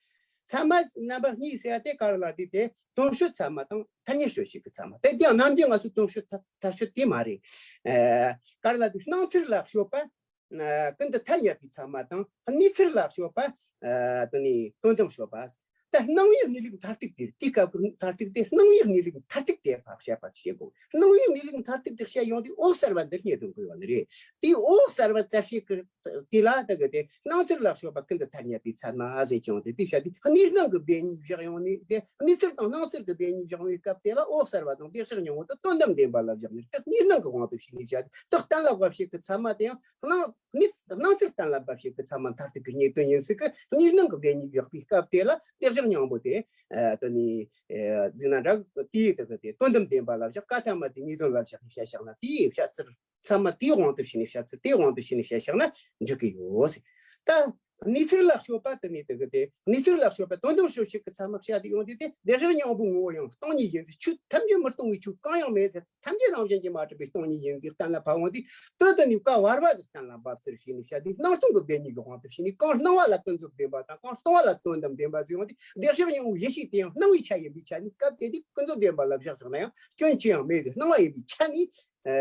ཚད་མ་རྣམ་པ་གཉིས་ཟེར་ཡ་དེ་ག་རེ་ལབ་དུས་དེ་དོན་སྤྱོད་ཚད་མ་དང་ཐ་སྙད་དཔྱོད་བྱེད་ཀྱི་ཚད་མ། དེ་དེའང་ནམ་རྒྱུན་ང་ཚོས་དོན་སྤྱོད་ཐ་ཐ་སྤྱོད་དེ་མ་རེད། ཨ་ག་རེ་ལབ་དུས་སྣང་ཚུལ་ལ་དཔྱོད་པ། ཨ་ཀུན་ཏུ་ཐ་སྙད་པའི་ཚད་མ་དང་གནས་ཚུལ་ལ་དཔྱོད་པ། ཨ་དེ་ནི་དོན་དམ་དཔྱོད་པ། ད་སྣང་བའི་གནས་ལུགས་མཐར་ཐུག་དེ། དེའི་སྐབས་ཀྱི་མཐར་ཐུག་དེ། སྣང་བའི་གནས་ལུགས་མཐར་ཐུག་དེ་ཕར་བཤད་པ་བྱེད་དགོས། སྣང་བའི་གནས་ལུགས་མཐར་ཐུག་དེ་བཤད་ཡོང་དུས་འོད་གསལ་བ་འདི་རྙེད་དུ་དགོས་པ་ནི་རེད། དེའི་འོད་གསལ་བ་རྩལ་བྱེད་ཀྱི་དེ་ལ་ད་གི་དེ་སྣང་ཚུལ་ལ་ཕྱོགས་པ་ཀུན་ཏུ་ཐ་སྙད་པའི་ཚད་མ་ཟེར་ཀྱང་དེ། དེ་བཤད་དུས་གནས་སྣང་གི་བདེན་གཉིས་བཞག་ཡོང་ནས། དེ་གནས་ཚུལ་དང་སྣང་ཚུལ་གྱི་བདེན་གཉིས་བཞག་པའི་སྐབས་དེ་ལ་འོད་གསལ་བ་དང་བདེ་གཤེགས་སྙིང་པོ་དེ་དོན་དམ་བདེན་པ་ལ་བཞག་ནས། དེ་གནས་སྣང་གི་དབང་དུ་བྱས་ནས་བཤད་དུས། དེ་གཏན་ལ་དབབ་བྱེད་ཀྱི་ཚད་མ་དེ་ཡང་སྣང་གནས་སྣང་ཚུལ་གཏན་ལ་དབབ་བྱེད་ཀྱི་ཚད་མ་མཐར་ཐུག་གི་རྙེད་དོན་ཡིན་ཚུལ་གྱི་གནས་སྣང་གི་བདེན་གཉིས་བཞག་པའི་སྐབས་དེ་ལ་བདེ་གཤེགས་སྙིང་པོ་དེ། ཨ་དེ་ནི་ཨ་ཟེར་ན་འདྲ། དེའི་དེ་གི་དེ་དོན་དམ་བདེན་པ་ལ་བཞག། ག་ཚད་མ་དེ་ངེས་དོན་ལ་བཞག་ནས་བཤད་བཞག་ན། དེའི་བཤད་ཚུལ་ཚད་མ་དེའི་དབང་དུ་བྱས་ནས་བཤད་ཚུལ། དེའི་དབང་དུ་བྱས་ནས་བཤད་བཞག་ན་འགྲིག་གི་ཡོད་ཟེར། ད་གནས་ཚུལ་ལ་དཔྱོད་པ་དེ་ནི་དེ་གི་དེ། གནས་ཚུལ་ལ་དཔྱོད་པ་དོན་དམ་དཔྱོད་བྱེད་ཀྱི་ཚད་མ་བཤད་དེ་ཡོང་དུས་དེ། བདེ་གཤེགས་སྙིང་པོའི་ངོ་བོ་ཡང་སྟོང་ཉིད་ཡིན་ཟེར། ཆོས་ཐམས་ཅད་མི་སྟོང་བའི་ཆོས་གང་ཡང་མེད་ཟེར། ཐམས་ཅད་རང་བཞིན་གྱིས་མ་གྲུབ་པའི་སྟོང་ཉིད་ཡིན་ཟེར་གཏན་ལ་ཕབ་ཡོང་དུས། དེ་དེ་ནི་བཀའ་བར་པ་གི་གཏན་ལ་དབབ་ཚུལ་བྱས་ནས་བཤད་དེ། སྣང་སྟོང་གི་བདེན་གཉིས་ཀྱི་དབང་དུ་བྱས་ནས། གང་སྣང་བ་ལ་ཀུན་རྫོབ་བདེན་པ་དང་། གང་སྟོང་བ་ལ་དོན་དམ་བདེན་པ་ཟེར་ཡོང་དུས། བདེ་གཤེགས་སྙིང་པོའི་ཡེ་ཤེས་དེ་ཡང་སྣང་བའི་ཆ་ཡིན་པའི་ཆ་ནས། སྐབས་དེ་དུས་ཀུན་རྫོབ་བདེན་པ་ལ་བཞག་བཞག་ན་ཡང་སྐྱོན་ཅི་ཡང་མེད་ཟེར། སྣང་བ་ཡིན་པའི་ཆ་ནས། ཨ་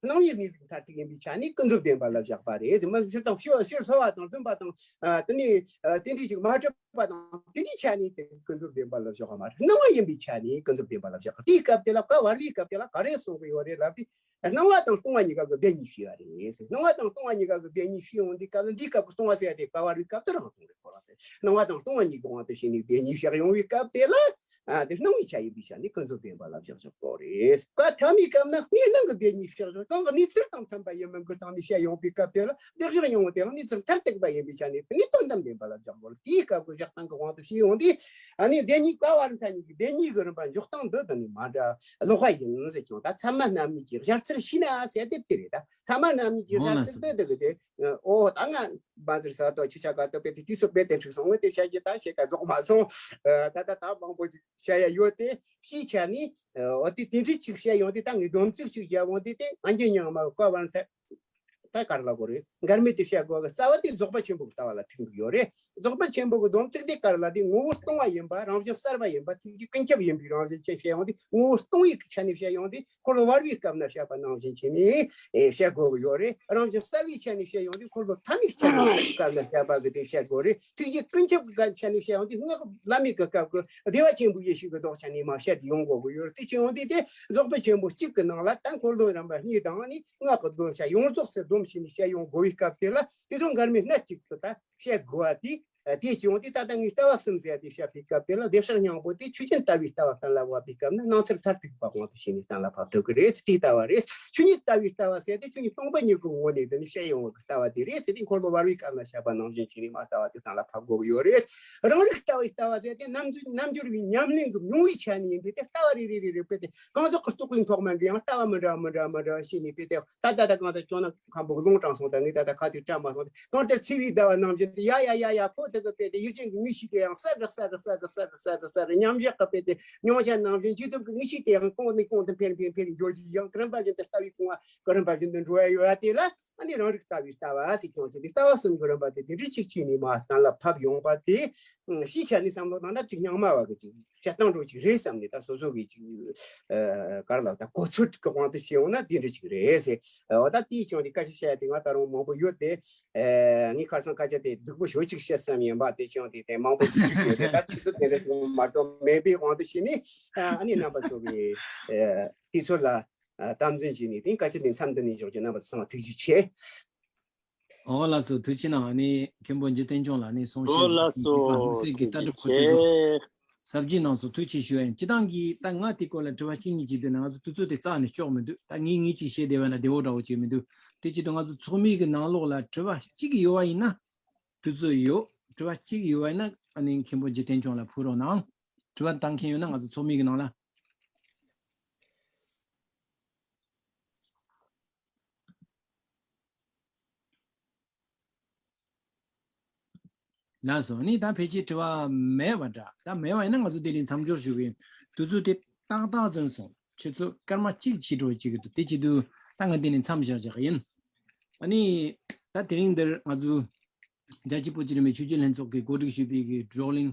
སྣང་བའི་གནས་ལུགས་མཐར་ཐུག་ཡིན་པའི་ཆ་ནས་ཀུན་རྫོབ་བདེན་པ་ལ་བཞག་པ་རེད་ཟེར། མ་གཞི་དང་སྤྱིར་སྤྱིར་ཚོར་བ་དང་འཛིན་པ་དང་། ཨ་དེ་ནས་ཨ་དེ་འདྲའི་ཅིག་མ་གྲུབ་པ་དང་དེ་འདྲའི་ཆ་ནས་དེ་ཀུན་རྫོབ་བདེན་པ་ལ་བཞག་པ་མ་རེད། སྣང་བ་ཡིན་པའི་ཆ་ནས་ཀུན་རྫོབ་བདེན་པ་ལ་བཞག་པ། དེའི་སྐབས་དེ་ལ་བཀའ་བར་པའི་སྐབས་དེ་ལ་ག་རེ་གསུངས་ཀྱི་ཡོད་རེད་ལབ་དུས། སྣང་བ་དང་སྟོང་བ་གཉིས་ཀ་གི་བདེན་གཉིས་བྱས་པ་རེད་ཟེར། སྣང་བ་དང་སྟོང་བ་གཉིས་ཀ་གི་བདེན་གཉིས་བྱས་ཡོང་དུས་སྐབས་ལ། འདིའི་སྐབས་ཀྱི་སྟོང་བ་ཟེར་ཡ་དེ་བཀའ་བར་པའི་སྐབས་དེ་རང་སྟོང་རེད། ཁོ་རང་དེ་སྣང་བ་དང་སྟོང་བ་གཉིས་ཀྱི་དབང་དུ་བྱས་ནས་བདེན་གཉིས་བཞག་ཡོང་བའི་སྐབས་དེ་ལ། ཨ་དེ་སྣང་བའི་ཆ་ཡིན་པའི་ཆ་ནས་ཀུན་རྫོབ་བདེན་པ་ལ་བཞག་ཆོག་གོ་རེད། བཀའ་ཐ་མའི་སྐབས་ན་གནས་སྣང་གི་བདེན་གཉིས་བཞག་ཆོག། གང་གི་གནས་ཚུལ་དང་མཐུན་པ་ཡིན་མིན་གྱི་སྟེང་ནས་བཤད་ཡོང་བའི་སྐབས་དེ་ལ། བདེ་གཤེགས་སྙིང་པོ་དེ་ཡང་གནས་ཚུལ་མཐར་ཐུག་པ་ཡིན་པའི་ཆ་ནས་དེ་ནི་དོན་དམ་བདེན་པ་ལ་བཞག་དགོས། དེའི་སྐབས་ཀྱི་བཞག་སྟངས་ཀྱི་དབང་དུ་བྱས་ཡོང་དུས། ཨ་ནི་བདེན་གཉིས། བཀའ་བར་མཐའ་གཉིས་ཀྱི་བདེན་གཉིས་ཀྱི་རིམ་པ་འཇོག་སྟངས་འདི་དེ་ནི་མ་འདྲ། ལོག་པ་ཡིན་ཟེར་ཀྱང་། ད་ཚད་མ་རྣམ་གཉིས་ཀྱི་སྦྱར་ཚུལ་ཤེས་ན་ཟེར་དེ་དེ་རེད། ད་ཚད་མ་རྣམ་གཉིས་ཀྱི་སྦྱར་ཚུལ་དེ་དེ་གི་དེ། ཨོ་ད་ང་བ་ཟེར་ས་དོ་ཁྱི་ཆ་ག་དོ་པེ་དེ་དུས་སུ་པེ་དེ་འཁྲུག་སོང་ངས་དེ་བཤད་ཀྱི་ད་བཤད་ཀ་རྫོགས་མ་སོང་། ད་ད་ད་མང་པོ་ཅིག་བཤད་ཡ་ཡོད་དེ། ཕྱིའི་ཆ་ནས་ཨོ་དེ་དེ་འདྲ་ཅིག་བཤད་ཡོང་དུས། ད་ངས་སྡོམ་ཚིག་ཅིག་བརྒྱབ་འོང་དུས། དེ་ཨ་འགྱེ་ཉང་མ་བཀའ་བར་མཐའ། ད་ག་རེ་ལབ་དགོས་རེད། འགལ་མེད་དུ་བཤད་དགོས་ཀྱི་རྩ་བ་དེ་རྫོགས་པ་ཆེན་པོ་གི་ལྟ་བ་ལ་ཐུག་གི་ཡོད་རེད། རྫོགས་པ་ཆེན་པོ་གི་སྡོམ་ཚིག་དེ་ག་རེ་ལབ་དུས། ངོ་བོ་སྟོང་བ་ཡིན་པ། རང་བཞིན་གསལ་བ་ཡིན་པ། ཐུགས་རྗེ་ཀུན་ཁྱབ་ཡིན་པའི་རང་བཞིན་ཅན་བཤད་ཡོང་དུས། ངོ་བོ་སྟོང་བའི་ཆ་ནས་བཤད་ཡོང་དུས། འཁོར་ལོ་བར་པའི་སྐབས་ན་བཤད་པ་ནང་བཞིན་བྱས་ནས་ཨེ་བཤད་དགོས་ཀྱི་ཡོད་རེད། རང་བཞིན་གསལ་བའི་ཆ་ནས་བཤད་ཡོང་དུས། འཁོར་ལོ་ཐ་མའི་ཆ་ནས་སྐབས་ན་བཤད་པ་གི་དེ་བཤད་དགོས་རེད། ཐུགས་རྗེ་ཀུན་ཁྱབ་ཀྱི་ཆ་ནས་བཤད་ཡོང་དུས། སྔགས་བླ་མེད་ཀྱི་སྐབས་ཀྱི་བདེ་བ་ཆེན་པོའི་ཡེ་ཤེས་ཀྱི་ལྡོག་ཆ་ནས་མར་བཤད་དེ་ཡོང་དགོས་ཀྱི་ཡོད་རེད། དེ་བྱས་ཡོང་དུས་དེ་རྫོགས་པ་ཆེན་པོ་གཅིག་གི་ནང་ལ་ད་འཁོར་ལོ་རིམ་པ་གཉིས་དང་ནི། སྔགས་ཀྱི་སྡོམ་བྱ་ཡོངས་རྫོགས་སུ་སྡོམ་བྱས་ནས་བཤད་ཡོང་དགོས་པའི་སྐབས་དེ་ལ། དེ་ཚོ་འགལ་མེད་སྣ་གཅིག་ཏུ་ད་བཤད་དགོས་པ་དེ། ཨ་དེ་བྱུང་སྟེ། ད་ལྟ་ངས་ལྟ་བ་གསུམ་ཟེར་ཡ་དེ་བཤད་པའི་སྐབས་དེ་ལ། བདེ་གཤེགས་སྙིང་པོ་དེ་ཆོས་ཅན་ལྟ་བུའི་ལྟ་བ་གཏན་ལ་དབབ་པའི་སྐབས་ན། སྣང་ཚུལ་མཐར་ཐུག་པ་དབང་དུ་བྱས་ནས་གཏན་ལ་ཕབ་ཐུབ་ཀྱི་རེད། དེའི་ལྟ་བ་རེད། ཆོས་ཉིད་ལྟ་བུའི་ལྟ་བ་ཟེར་དེ་ཆོས་ཉིད་སྟོང་པ་ཉིད་ཀྱི་ངོ་ནས་དེ་ནི་བཤད་ཡོང་བའི་ལྟ་བ་དེ་རེད་ཟེར་དེ། འཁོར་ལོ་བར་པའི་སྐབས་ན་བཤད་པ་ནང་བཞིན་བྱས་ནས་མར་ལྟ་བ་དེ་གཏན་ལ་ཕབ་དགོས་ཀྱི་ཡོད་རེད། རང་རིག་ལྟ་བུའི་ལྟ་བ་ཟེར་དེ་རྣལ་འབྱོར་རྣལ་འབྱོར་བའི་ཉམས་ལེན་གྱི་མྱོང་བའི་ཆ་ནས་ཡིན་དུས། དེ་ལྟ་བ་རེ་རེ་རེ་རེ་དཔེ་དེ་གང་ཟག་གི་རྟོག་པའི་མཐོ་དམན་གྱི་ཡང་ལྟ་བ་མི་འདྲ་མི་འདྲ་མི་འདྲ་བྱས་ནས། དཔེ་དེ་ད་ལྟ་ད་གང་ལྟར་ཁྱོད་ན་མཁན་པོ་གི་ལུང་དྲངས་སོང་། ད་ངས་ད་ལྟ་ཁ་ཐུག་དྲན་མ་སོང་། གང་ལྟར་ཚེ་བའི་ཟླ་བ་ནང་བཞིན་དུ་ཡ་ཡ་ཡ་ཡ། ཁོ་དེ་གི་དཔེ་དེ་ཡུལ་ཅན་གྱི་ངེས་ཤེས་དེ་ཡང་གསལ་རུ་གསལ་རུ་གསལ་རུ་གསལ་རུ་གསལ་རུ་གསལ་རུ། མཉམ་བཞག་གི་དཔེ་དེ་མྱོང་བྱ་ནང་བཞིན་ཇི་ལྟ་བུ་གི་ངེས་ཤེས་དེ་ཡང་གོང་ནས་གོང་དུ་འཕེལ་འཕེལ་འཕེལ་འགྲོ་རྒྱུ་ཡང་། གི་རིམ་པ་བཞིན་དུ་ལྟ་བའི་གོང་བ་གི་རིམ་པ་བཞིན་དུ་འགྲོ་ཡ་ཡོད་ཡ། དེ་ལ་ཨ་ནི་རང་རིག་ལྟ་བུའི་ལྟ་བ་ཟེར་ཀྱང་བྱས་ཏེ། ལྟ་བ་གསུམ་གྱི་རིམ་པ་དེ་དེ་འདྲ་གཅིག་བྱས་ནས་མར་གཏན་ལ་ཕབ་ཡོང་བ་དེ། ཕྱིའི་ཆ་ནས་བསམ་བློ་བཏང་ན་ཅིག་རྙིང་མ་བ་གི་ཅིག་བྱེད་སྟངས་འདྲ་ཅིག་རེད་བསམ་ནས། ད་སོ་སོ་གི་ཅིག་ཨ་ག་རེ་ལབ། ད་གོ་ཚོད་ཀྱི་དབང་དུ་བྱས་ཡོང་ན་དེ་འདྲ་ཅིག་རེད་ཟེར། འོ་ད་དེའི་ཆ་ནས་སྐད་ཆ་བཤད་ཡ་དེ་ང་ད་རུང་མང་པོ་ཡོད་དེ། ཨ་ངས་ཁ་སང་སྐད་ཆ་དེ་རྫིག་པོ་ཞེ་ཅིག་བཤད་བསམ་ཡིན་པ། དེ་ཆ་ནས་དེ་མང་པོ་ཅིག་བརྗོད་ཡོད་རེད། ད་ཆུ་ཚོད་དེ་འདྲ་ཞིག་མ་གཏོགས་མེད་པའི་དབང་དུ་བྱས་ནས། ཨ་ནི་རྣམ་པ་ཚོ་གི་ཨ་དུས་ཚོད་ལ་ཨ་དམ་འཛིན་བྱས་ནས། དེ་སྐད་ཆ་དེ་མཚམས་འདི་ནས་འཇོག་རྒྱུ། རྣམ་པ་ཚོ་ཚང་མ་ཐུགས་རྗེ་ཆེ། ཨོ་ལགས་སོ། ཐུགས་རྗེ་གནང་། ཨ་ནི་མཁན་པོ་འཇིག་རྟེན་སྐྱོང་ལགས་ནས་གསུང་བཤད་ཨོ་ལགས་སོ། དམིགས་བསལ་གྱི་ལྟ་གྲུབ་སྐོར་དེ་ཚོ་ཟབ་རྒྱས་གནང་སོང་། ཐུགས་རྗེ་ཆེ་ཞུ་ཡ་ཡིན། སྤྱིར་བཏང་གི་ད་ང་དེ་སྐོར་ལ་དྲི་བ་གཅིག་གཉིས་བྱེད་འདོད་ན། ང་ཚོ་དུས་ཚོད་དེ་རྩ་ནས་ལྕོགས་མི་འདུག་ད་ངས་ངས་ཅིག་བཤད་བསྡད་པ་ན་བདེ་བོ་འདྲ་བོ་ཅིག་མི་འདུག་དེ་བྱེད་དུས་ང་ཚོ་ཚོགས་མི་གི་ནང་ལོགས་ལ་དྲི་བ་གཅིག་ཡོད་པ་ཡིན་ན། དུས་ཚོད་ཡོད། དྲི་བ་གཅིག་ཡོད་པ་ཡིན་ན། ཨ་ནི་མཁན་པོ་འཇིག་རྟེན་སྐྱོང་ལ་ཕུལ་རོགས་གནང་། དྲི་བ་བཏང་མཁན་ཡོད་ན་ང་ཚོ་ཚོགས་མི་གི་ནང་ལ། ལགས་སོ། ནི་ད་ཕལ་ཆེར་དྲི་བ་མེད་པ་འདྲ། ད་མེད་པ་ཡིན་ན་ང་ཚོ་དེ་རིང་མཚམས་འཇོག་ཞུ་གི་ཡིན། དུས་ཚོད་དེ་ཏག་ཏག་ཟིན་སོང་། ཆུ་ཚོད་སྐར་མ་གཅིག་ཕྱིན་འགྲོ་བྱེད་ཀྱི་འདུག་དེ་བྱེད་དུས་ད་ང་དེ་ནས་མཚམས་བཞག་བཞག་གི་ཡིན། ཨ་ནི་ད་དེ་རིང་འདིར་ང་ཚོ་རྒྱལ་སྤྱིའི་བོད་ཀྱི་རིས་མེད་ཆོས་བརྒྱུད་ལྷན་ཚོགས་ཀྱིས་གོ་སྒྲིག་ཞུས་པའི་གི་བགྲོ་གླེང་།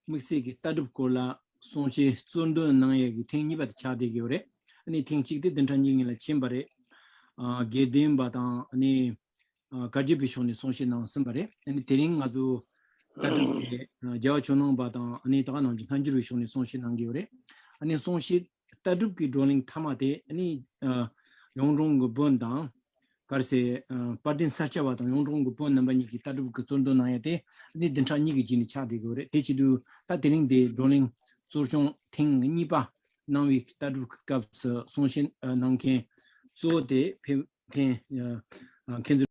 དམིགས་བསལ་གྱི་ལྟ་གྲུབ་སྐོར་ལ་གསུང་བཤད་གཙོ་འདོན་གནང་ཡས་ཀྱི་ཐེངས་གཉིས་པ་དེ་ཆགས་བསྡད་ཀྱི་ཡོད་རེད། ཨ་ནི་ཐེངས་གཅིག་དེ་བདུན་ཕྲག་གཉིས་ཀྱི་ལ་ཕྱིན་པ་རེད། ཨ་དགེ་ལྡན་པ་དང་། ཨ་ནི་ཨ་བཀའ་བརྒྱུད་པའི་ཕྱོགས་ནས་གསུང་བཤད་གནང་ཟིན་པ་རེད། ཨ་ནི་དེ་རིང་ང་ཚོ་ ལྟ་གྲུབ་ཀྱི་རྒྱལ་བ་ཇོ་ནང་པ་དང་ཨ་ནི་ད་ག་ནང་བཞིན་སྔ་འགྱུར་བའི་ཕྱོགས་ནས་གསུང་བཤད་གནང་གི་ཡོད་རེད། ཨ་ནི་གསུང་བཤད་ལྟ་གྲུབ་ཀྱི་བགྲོ་གླེང་མཐའ་མ་དེ་ཨ་ནི་གཡུང་དྲུང་གི་བོན་དང་ག་རེ་ཟེར་དཔལ་ལྡན་ས་སྐྱ་པ་དང་གཡུང་དྲུང་གི་བོན་རྣམ་པ་གཉིས་ཀྱིས་ལྟ་གྲུབ་ཀྱི་རྩོད་འདོན་གནང་ཡ་དེ་ཨ་ནི་བདུན་ཕྲག་གཉིས་ཀྱི་རྗེས་ནས་ཆགས་བསྡད་ཀྱི་ཡོད་རེད། དེ་བྱེད་དུས་ད་དེ་རིང་དེ་བགྲོ་གླེང་གཙོ་སྐྱོང་ཐེངས་གཉིས་པ་གནང་བའི་ལྟ་གྲུབ་ཀྱི་སྐབས་སུ་གསུང་བཤད་གནང་མཁན་གཙོ་བོ་དེ་ཕེབས་མཁན་མཁན་ཚོས་